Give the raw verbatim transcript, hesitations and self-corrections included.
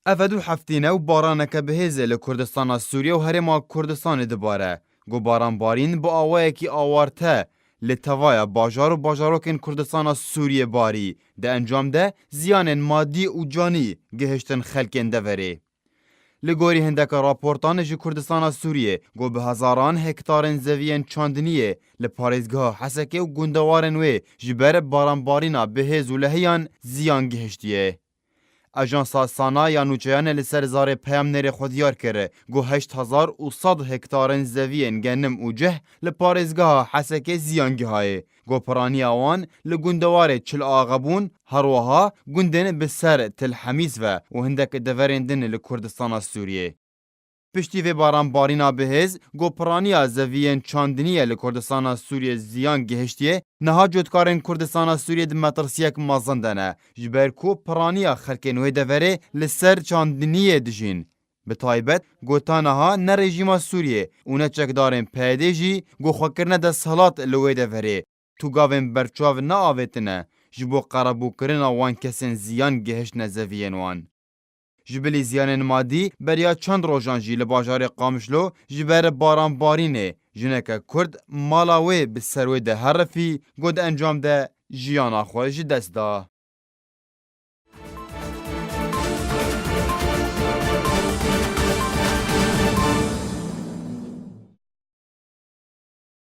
Ev e du heftî ne û baraneke bihêz e li Kurdistana Sûriye û Herêma Kurdistanê dibare. Ku baranbarîn bi awayekî awarte li tevaya bajar û bajarokên Kurdistana Sûriye barî, di encam de ziyanên madî û canî gihiştin xelkên deverê. Li gorî hindeke raportan ji Kurdistana Sûriye, ku bi hezaran hektarên zeviyên çandiniyê li parêzgeha Hesekê û gundewarên wê ji ber baranbarîna bihêz û lehiyan ziyan gihiştiye. Ajansa Sana ya nûçeyanê li ser zarê peyamnêrê xwe diyar kir, ku heşt hezar û sed hektarên zeviyên genim û cih li parêzgeha Hesekê ziyan gihaye, ku piraniya wan li gundewarê Çil Axebûn, herwiha gundên bi ser Til Hemîs ve û hindek deverên din li Kurdistana Sûriyê. Piştî vê baranbarîna bihêz, ku piraniya zeviyên çandiniyê li Kurdistana Sûriyê ziyan gihiştiye, niha cotkarên Kurdistana Sûriyê di metirsiyek mezin de ne, ji ber ku piraniya xelkên wê deverê li ser çandiniyê dijîn. Bi taybet, ku ta niha ne rejîma Sûriyê û ne çekdarên P Y D jî ku xwe kirine desthilat li wê deverê, tu gavên berçav neavêtine, ji bo qerebûkirina wan kesên ziyan gihiştine zeviyên wan. Ji bilî ziyanên madî, beriya çend rojan jî li bajarê Qamişlo ji ber baranbarînê jineke Kurd mala wê bi ser wê de herifî, ku di encam de jiyana xwe ji dest da.